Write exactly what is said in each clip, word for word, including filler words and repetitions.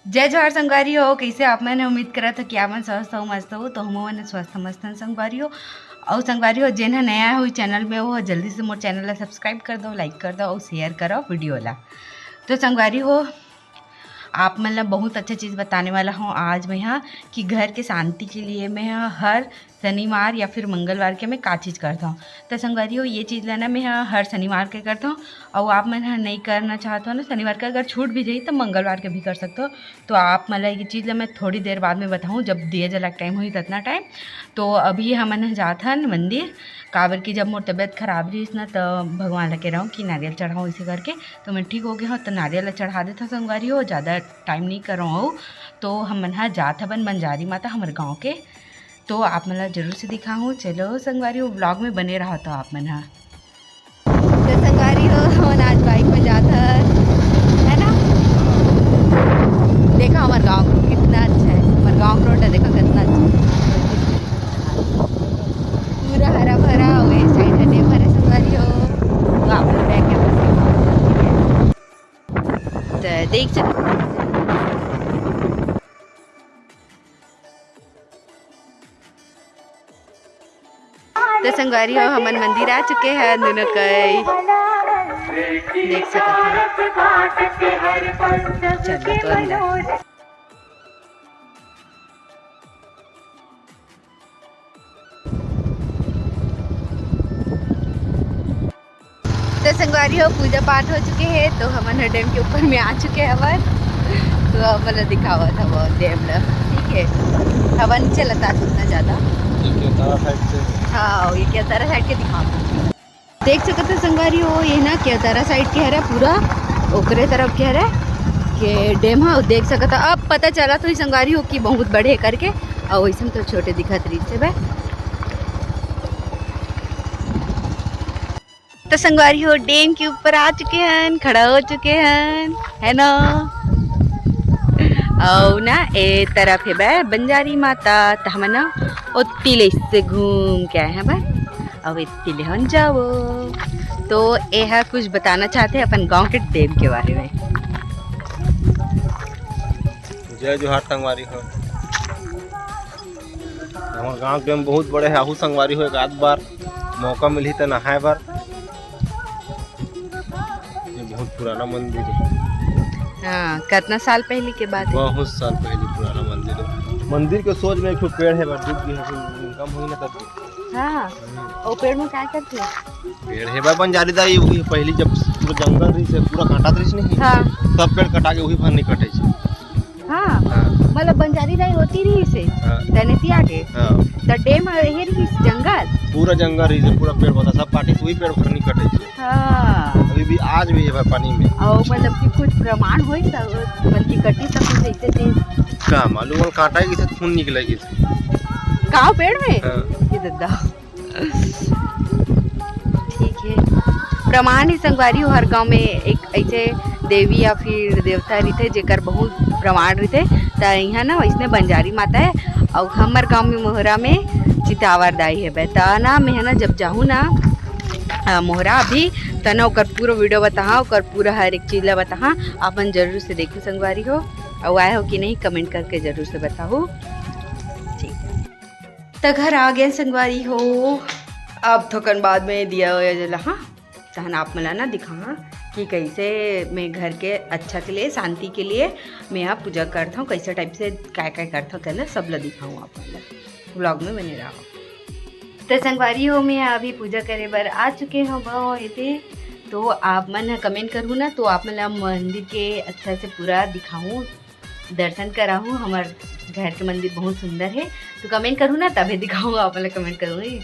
जय जोहार संगवारी हो, कइसे आप मन? उम्मीद करत हो कि आप मन स्वस्थ हो, मस्त हो। तो हमन स्वस्थ मस्त हन संगवारी हो। अउ संगवारी हो, जेन ह नया हो channel में, वो जल्दी से मोर channel ला subscribe कर दो, like कर दो अउ share करो video ला। तो संगवारी हो, आप मन ला बहुत अच्छा चीज़ बताने वाला हूँ आज मैं हा, कि घर के शांति के लिए मैं हा हर शनिवार या फिर मंगलवार के मैं का चीज़ करता हूँ। तो संगवारी हो, ये चीज़ ला ना मैं हा हर शनिवार के करता हूँ। अउ आप मन ह नइ करना चाहत हो ना शनिवार के, अगर छूट भी जाही तो मंगलवार के भी कर सकते हो। तो आप मन ला ये चीज़ ला मैं थोड़ी देर बाद में बताहूँ, जब दिया जला के टाइम होही ततना टाइम। तो अभी हमन ह जात हन मंदिर, काबर कि जब मोर तबीयत खराब रहिस ना, तो भगवान ला के रहूँ कि नारियल चढ़ाऊँ, इसे करके। तो मैं ठीक हो गया हूँ, तो नारियल ला चढ़ा देता हूँ संगवारी हो, ज़्यादा टाइम नहीं करो। तो हमन ह जात हवन बंजारी माता हमर गाँव के, तो आप मन ला जरूर से दिखाहूँ। चलो संगवारी हो, vlog में बने रहो तो आप मन ह। तो संगवारी हो, हमन आज bike में जात हन, है ना? देखा हमर गाँव के road कितना अच्छा है, हमर गाँव के road है, देखा कितना अच्छा है, पूरा हरा भरा। अउ ये side हरे भरे संगवारी हो, तो आप मन back camera से तो देख सकते। तो संगवारी हो, हमन मंदिर आ चुके हैं दोनों कई, देख सकत हो। चलो तो अंदर। तो संगवारी हो, पूजा पाठ हो चुके हैं, तो हमन ह dam के ऊपर में आ चुके हवन। तो अब मतलब दिखावत हव dam ल, ठीक है, हवा नहीं चलता उतना ज़्यादा। ये केवतारा side से। हाँ, ये केवतारा side के दिखावत। देख सकत हो संगवारी हो, ये ना केवतारा side के हरे, पूरा ओकरे तरफ के हरे के dam ह। देख सकत हो, अब पता चला तो संगवारी हो कि बहुत बड़े करके, अउ वैसे तो छोटे दिखत रहिस हे बे। तो संगवारी हो, dam के ऊपर आ चुके हन, खड़ा हो चुके हन, है ना? अउ ना ए तरफ हे बे बंजारी माता, त हमन ना ओती ले से घूम के आए हैं बे, अउ एती ले हन जाओ। तो ए हा कुछ बताना चाहते हैं अपन गांव के dam के बारे में। जय जोहार संगवारी हो। हमर गांव के dam बहुत बड़े हे, आहू संगवारी हो, एक आध बार मौका मिलही त नहाए बर। ये बहुत पुराना मंदिर है। हाँ, कितना साल पहले के बात है? बहुत साल पहले पुराना मंदिर है। मंदिर के सोच में एक ठो पेड़ है, बस डूब गया है, कम होई ना तब। हाँ, वो पेड़ में क्या करते हैं? पेड़ है बा बंजारी दाई, वही पहली जब पूरा जंगल रही से, पूरा काटा रही नहीं। हाँ। तब पेड़ कटा के वही भर नहीं कटे से। हाँ, हाँ। मतलब बंजारी दाई होती रही से, हाँ। तैने पिया के। हाँ। त dam हे रही जंगल। पूरा जंगल रही से, पूरा पेड़ पौधा सब काटे से, वही पेड़ भर नहीं कटे से। हाँ। अभी भी, आज भी है बा पानी में। और मतलब कि कुछ प्रमाण होई सब, मतलब कि कटी सब कुछ ऐसे थे। का मालूम, वो काटा है किसे, खून निकले किसे। का पेड़ में? हाँ। ये दद्दा। ठीक है, प्रमाण ही संगवारी हो, हर गांव में एक ऐसे देवी या फिर देवता रहिथे, जेकर बहुत प्रमाण रहिथे। त इहाँ ना वैसने बंजारी माता है, अउ हमर गांव में मोहरा में चितावर दाई है। त ना मैं ना जब जाहूँ ना, अ, मोहरा अभी, त ना ओकर पूरा video बताहा, ओकर पूरा हर एक चीज ला बताहा। आप मन जरूर से देखो संगवारी हो, अउ आए हो कि नहीं, comment करके जरूर से बताहू। ठीक है। त घर आ गए संगवारी हो, अब थोकन बाद में दिया उया जला, हाँ, तहन आप मन ला ना दिखा, हाँ, कि कैसे मैं घर के अच्छा के लिए, शांति के लिए मैं यहाँ पूजा करत हूँ, कैसे type से काय काय करत हूँ, तेला सब ला दिखाऊँ आप मन ला। Vlog में बने रहो। त संगवारी हो, मैं अभी पूजा करे बर आ चुके हूँ गाँव एते। तो आप मन ह comment करहू ना, तो आप मन ला मंदिर के अच्छा से पूरा दिखाऊँ, दर्शन कराहूँ। हमर घर के मंदिर बहुत सुंदर है, तो comment करहू ना, तभे दिखाऊँ आप मन ला, comment करूँगी।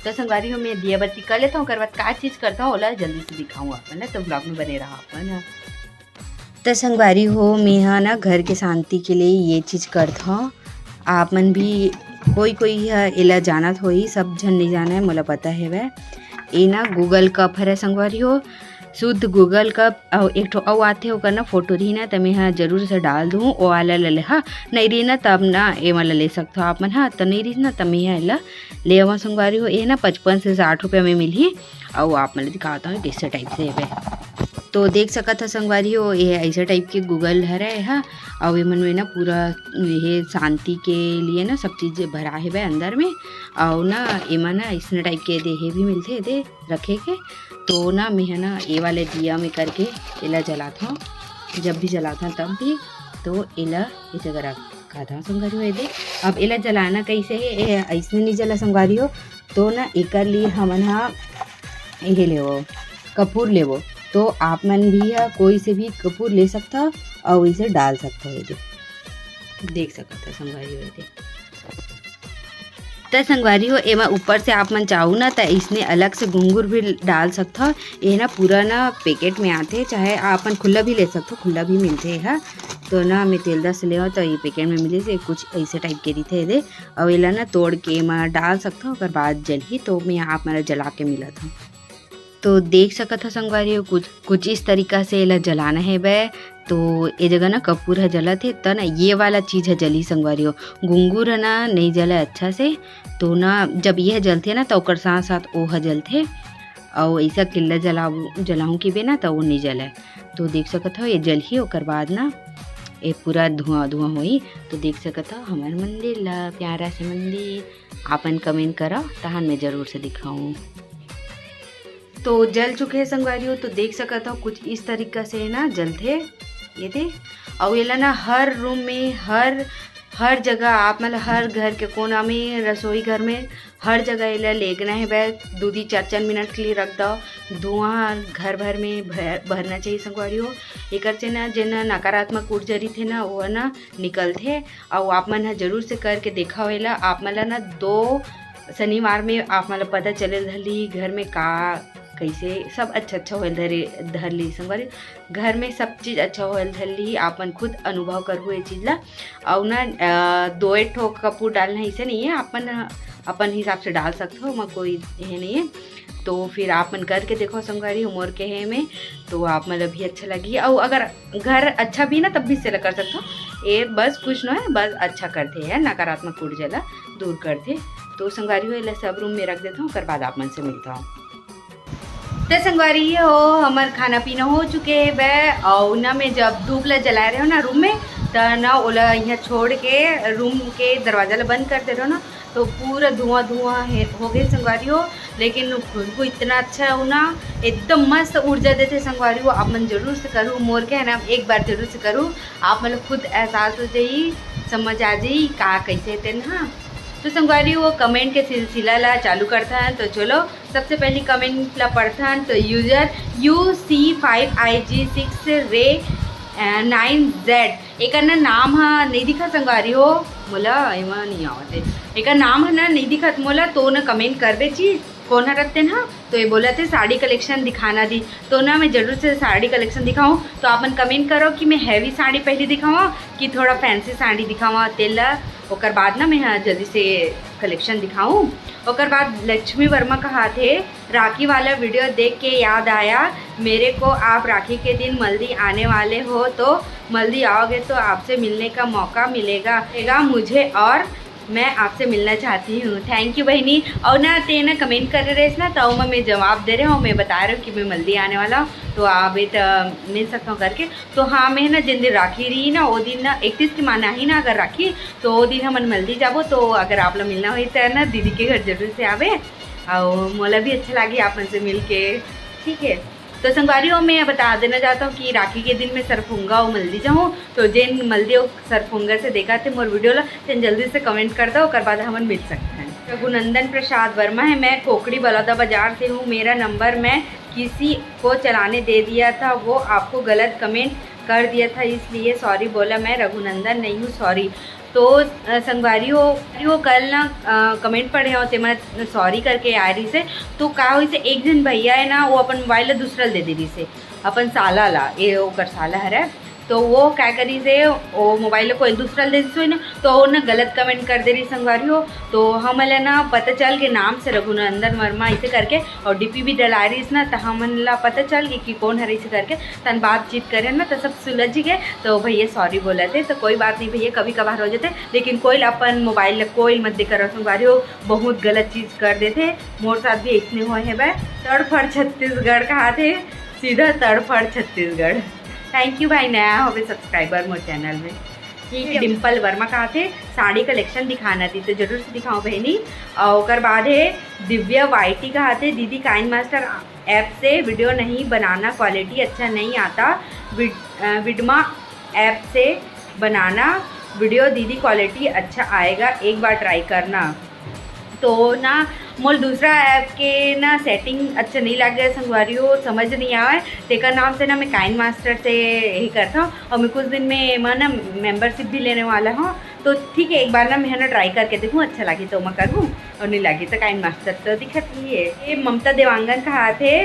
तो संगवारी हो, मैं दिया बत्ती कर लेता हूँ, ओकर बाद का चीज करता हूँ, ओला जल्दी से दिखाऊँ आप मन ला, तो vlog में बने रहो आप मन ह। त संगवारी हो, मेंहा ना घर के शांति के लिए ये चीज करत हव। आप मन भी, कोई कोई ह एला जानत होही, सब झन नइ जानय, मोला पता हेवय। ए ना Google Cup हरय संगवारी हो, शुद्ध Google Cup। अउ एक ठो अउ आथे, ओकर ना फोटो रही ना, त मेंहा जरूर से डाल दूँ, ओ वाला ल ले हा। नइ रही ना, तब ना ए वाला ले सकथव आप मन हा, त नइ रही ना, त मेंहा एला ले आवा संगवारी हो। ए ना पचपन से साठ रुपया में मिलही। अउ आप मन ल दिखावत हव, कैसे type से हेवय। तो देख सकत ह संगवारी हो, ये ऐसा टाइप के गुगल हरय ह, अउ एमन में ना पूरा ये शांति के लिए ना सब चीज भरा हेबे अंदर में। अउ ना एमा ना ऐसने टाइप के देहे भी मिलथे दे रखे के। तो ना मैं ह ना ये वाले दिया में करके एला जलाथव, जब भी जलाथव तब भी। तो एला ये जगह रखाथव संगवारी हो। ये दे, अब एला जलाना कैसे हे, ये ऐसने नहीं जला संगवारी हो। तो ना एकर लिए हमन ह ये लेवो, कपूर लेवो। तो आप मन भी ह कोई से भी कपूर ले सकथव अउ इसे डाल सकथव। ये दे, देख सकत ह संगवारी हो, ये दे। त संगवारी हो, एमा ऊपर से आप मन चाहू ना त इसने अलग से घुंघरू भी डाल सकथव। ये ना पूरा ना पैकेट में आथे, चाहे आप मन खुला भी ले सकथव, खुला भी मिलथे ह। तो ना मैं तेलदा से लेवव, तो ये पैकेट में मिले से कुछ ऐसे टाइप के रहिथे ये दे। अउ एला ना तोड़ के एमा डाल सकथव, ओकर बाद जलही। तो मैं आप मन ला जला के मिलत हव। तो देख सकत ह संगवारी हो, कुछ, कुछ इस तरीका से एला जलाना हेबे। तो ये जगह ना कपूर ह जलत हे, त ना ये वाला चीज ह जलही संगवारी हो, घुंघरू ह ना नहीं जले अच्छा से। तो ना जब यह जलथे ना, त ओकर साथ साथ ओ ह जलथे। अउ ऐसा किल्ला जलाऊ, जलाऊं किबे ना, त वो नहीं जले। तो देख सकत हो, ये जलही, ओकर बाद ना ये पूरा धुआं धुआं होई। तो देख सकत हो हमर मंदिर ला, प्यारा से मंदिर। आपन comment करव, तहन मैं जरूर से दिखाऊं। तो जल चुके हे संगवारी हो, तो देख सकत हो कुछ इस तरीका से ना जलथे ये दे। अउ एला ना हर रूम में, हर, हर जगह आप मन ल हर घर के कोना में, रसोई घर में, हर जगह एला लेगना हेबे। दू, दू, चार, चार मिनट के लिए रख दव। धुआं घर भर में भर-, भरना चाहिए संगवारी हो। एकर से ना जेन नकारात्मक ऊर्जा रहिथे ना, वो ना निकलथे। अउ आप मन ह जरूर से करके देखव एला। आप मन ल ना दो शनिवार में आप मन ल पता चले धरली घर में का, कैसे सब अच्छा अच्छा होए धरे, धरली संगवारी। घर में सब चीज अच्छा होए धरली, आप मन खुद अनुभव करहु ये चीज ला। अउ ना, अ, दो एक ठो कपूर डालना ऐसे नहीं है, आप मन अपन हिसाब से डाल सकथव, ओमा कोई ये नहीं है। तो फिर आप मन करके देखो संगवारी हो मोर कहे में, तो आप मन ल भी अच्छा लगही। अउ अगर घर अच्छा भी ना, तब भी सेला कर सकथव। ये बस कुछ नोहे, बस अच्छा करथे, ये नकारात्मक ऊर्जा ला दूर करथे। तो संगवारी हो, एला सब रूम में रख देथव, ओकर बाद आप मन से मिलथव। त संगवारी हो, हमर खाना पीना हो चुके हेबे, अउ ना मैं जब धूप ला जलाए रहेव ना रूम में, त ना ओला इहाँ छोड़ के रूम के दरवाजा ला बंद कर दे रहेव ना, तो पूरा धुआं धुआं हे, हो गए संगवारी हो। लेकिन खुशबू इतना अच्छा है ना, एकदम मस्त ऊर्जा देथे संगवारी हो। आप मन जरूर से करहु, मोर कहना एक बार जरूर से करहु, आप मन ल खुद एहसास हो जाई, समझ आ जाई का कैसे तेन हा। तो संगवारी हो, comment के सिलसिला ला चालू करथन। तो चलो, सबसे पहली comment ला पढ़थन। तो user U C five I G six Ray nine Z, एकर ना नाम ह नहीं दिखत संगवारी हो, मोला एमा नहीं आवत हे। एकर नाम ह ना नहीं दिखत मोला, तो ना comment कर दे ची, कोन हरत तेन हा। तो ये बोलत हे साड़ी collection दिखाना दी, तो ना मैं जरूर से साड़ी collection दिखाऊं। तो आप मन comment करो कि मैं heavy साड़ी पहली दिखाऊं कि थोड़ा fancy साड़ी दिखाऊं तेला, ओकर बाद ना मैं हा जल्दी से collection दिखाऊं। ओकर बाद लक्ष्मी वर्मा कहाथे, राखी वाला video देख के याद आया मेरे को, आप राखी के दिन मल्दी आने वाले हो, तो मल्दी आओगे तो आपसे मिलने का मौका मिलेगा, मिलेगा मुझे, और मैं आपसे मिलना चाहती हूँ। Thank you बहिनी। अउ ना तेन ना comment करे रहेस ना, तो ओमा मैं जवाब दे रहे हूँ, मैं बता रहे हूँ कि मैं मल्दी आने वाला हूँ, तो आबे त मिल सकता हूँ करके। तो हाँ, मैं ना जिन दिन राखी रही ना, वो दिन ना इकतीस के माना ही ना अगर राखी, तो वो दिन हमन मल्दी जाबो। तो अगर आप लोग मिलना होई त ना दीदी के घर जरूर से आवे, अउ मोला भी अच्छा लागी आप मन से मिल के। ठीक है, तो संगवारी हो, मैं बता देना चाहता हूँ कि राखी के दिन मैं सरफुंगा अउ मल्दी जाऊँ, तो जेन मल्दी अउ सरफुंगा से देखा थे मोर video ला, तेन जल्दी से comment कर दो, ओकर बाद हमन मिल सकते हैं। रघुनंदन प्रसाद वर्मा है, मैं कोकड़ी बलौदा बाजार से हूँ। मेरा नंबर मैं किसी को चलाने दे दिया था, वो आपको गलत comment कर दिया था, इसलिए sorry बोला। मैं रघुनंदन नहीं हूँ, sorry। तो अ, संगवारी हो, वो कल ना अ, comment पढ़े हो, तेमा sorry करके आ रही से। तो का होइसे, एक झन भैया है ना, वो अपन mobile ला दूसरा ल दे दे रही से, अपन साला ला, ये ओकर साला हरे। तो वो का करी से, वो mobile ला कोई दूसरा ल दे दे ना, तो वो ना गलत comment कर दे रही संगवारी हो। तो हमन ला ना पता चल के नाम से रघुनंदन वर्मा ऐसे करके, और D P भी डला रही ना, तो हमन ला पता चल के कि कौन हरे ऐसे करके। तन बातचीत करे ना, तो सब सुलझ गए। तो भैया sorry बोला थे, तो कोई बात नहीं भैया, कभी कभार हो जाते, लेकिन कोई ला अपन mobile ला कोई मत देकर रहो संगवारी हो, बहुत गलत चीज कर देथे। मोर साथ भी ऐसने होए हे बे। तड़फड़ छत्तीसगढ़ कहा थे, सीधा तड़फड़ छत्तीसगढ़। Thank you भाई, नया होवे सब्सक्राइबर मोर चैनल में। ठीक है, डिम्पल वर्मा कहा थे साड़ी कलेक्शन दिखाना थी, तो जरूर से दिखाओ बहनी। और ओकर बाद है दिव्या वाईटी कहा थे, दीदी काइन मास्टर ऐप से वीडियो नहीं बनाना, क्वालिटी अच्छा नहीं आता, विड, अ, विडमा ऐप से बनाना वीडियो दीदी, क्वालिटी अच्छा आएगा, एक बार ट्राई करना। तो ना मोर दूसरा ऐप के ना सेटिंग अच्छा नहीं लगे संगवारी हो, समझ नहीं आवे, तेकर नाम से ना मैं काइन मास्टर से यही करता हूँ। और मैं कुछ दिन में मैं ना मेंबरशिप भी लेने वाला हूँ, तो ठीक है, एक बार ना मैं ना ट्राई करके देखूँ, अच्छा लगी तो मैं करूँ और नहीं लगी तो काइन मास्टर तो दिखत ही है। ये ममता देवांगन कहा थे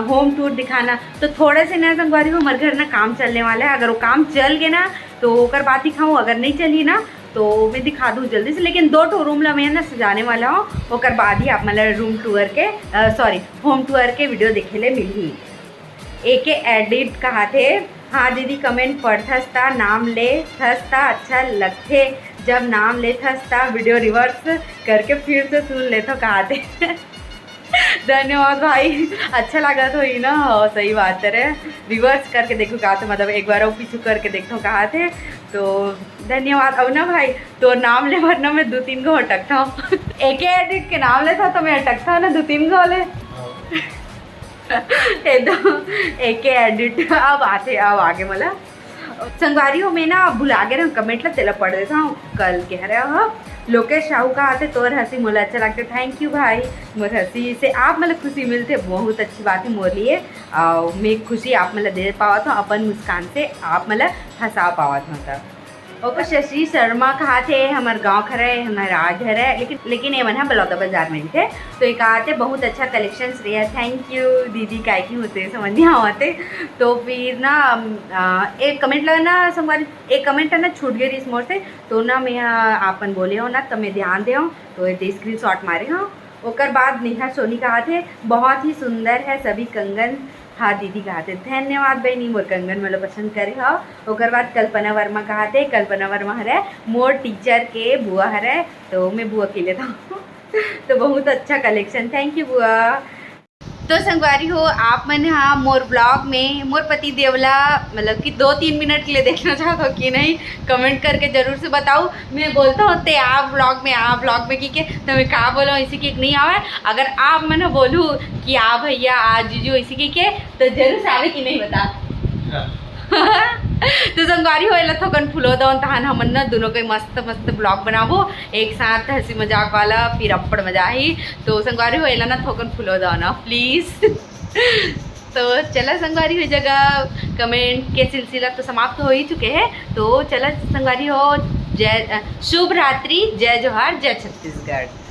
होम टूर दिखाना, तो थोड़ा से ना संगवारी हो, हमारे घर ना काम चलने वाला है, अगर वो काम चल गए ना तो ओकर बाद दिखाऊँ, अगर नहीं चली ना तो मैं दिखा दूँ जल्दी से। लेकिन दो ठो रूम ला मैं ना सजाने वाला हूँ, ओकर बाद ही आप मतलब रूम टूर के, सॉरी, होम टूर के वीडियो देखे ले मिलही। एके एडिट कहा थे, हाँ दीदी, कमेंट पढ़थस ता नाम ले थस ता अच्छा लगथे, जब नाम ले थस ता वीडियो रिवर्स करके फिर से सुन लेथो कहा थे। धन्यवाद भाई, अच्छा लागत होही ना। हाँ, सही बात है रे, रिवर्स करके देखो कहा थे, मतलब एक बार वो पीछू करके देखो कहा थे। तो धन्यवाद। अब ना भाई, तो नाम ले भर ना मैं दो तीन गो अटकता हूँ। एके एडिट के नाम लेता तो मैं अटकता ना दो तीन गो ले। एकदम एके एडिट। अब आते, अब आगे मला संगवारी हो, मैं ना भुला गे रहूँ कमेंट ला, तेला पढ़ देता हूँ। कल के हरे ह लोकेश साहू कहा थे, तोर हंसी मोला अच्छा लगते। थैंक यू भाई, मोर हंसी से आप मतलब खुशी मिलते, बहुत अच्छी बात है मोर लिए। और मैं खुशी आप मतलब दे पावत हूँ अपन मुस्कान से, आप मतलब हंसा पावत हूँ तब। ओकर शशि शर्मा कहा थे, हमर गाँव घर है, हमर राज घर है, लेकिन लेकिन ये मन है बलौदा बाजार में भी थे। तो ये कहा थे बहुत अच्छा कलेक्शंस रहे। थैंक यू दीदी, काय की होते समझ नहीं आवते। तो फिर ना अम, आ, एक कमेंट लगना संगवारी, एक कमेंट है ना छूट गई रही मोर से, तो ना मैं आ, आपन बोले हो ना तो मैं ध्यान दे हूँ, तो ये स्क्रीनशॉट मारे हूँ। ओकर बाद नेहा सोनी कहा थे बहुत ही सुंदर है सभी कंगन। हाँ दीदी कहा थे धन्यवाद बहनी, मोर कंगन मोला पसंद करे हो। ओकर बाद कल्पना वर्मा कहा थे, कल्पना वर्मा हरे मोर टीचर के बुआ हरे, तो मैं बुआ के लेता हूँ। तो बहुत अच्छा कलेक्शन, थैंक यू बुआ। तो संगवारी हो, आप मन हा मोर ब्लॉग में मोर पति देवला मतलब कि दो तीन मिनट के लिए देखना चाहत हो कि नहीं, कमेंट करके जरूर से बताओ। मैं बोलता हूँ ते आप ब्लॉग में, आप ब्लॉग में की के, तो मैं का बोलो इसी की नहीं आवे। अगर आप मन बोलू कि आ भैया आ जीजू इसी की के, तो जरूर से आवे कि नहीं बता। तो संगवारी हो, एला थोकन फुलो दौन, तहन हमन न दोनों के मस्त मस्त ब्लॉग बनाबो एक साथ, हंसी मजाक वाला, फिर अप्पड़ मजा आही। तो संगवारी हो, एला ना थोकन फुलो दौन प्लीज। तो चला संगवारी हो, जगह कमेंट के सिलसिला तो समाप्त हो ही चुके हैं। तो चला संगवारी हो, जय, अ, शुभ रात्रि, जय जोहार, जय छत्तीसगढ़।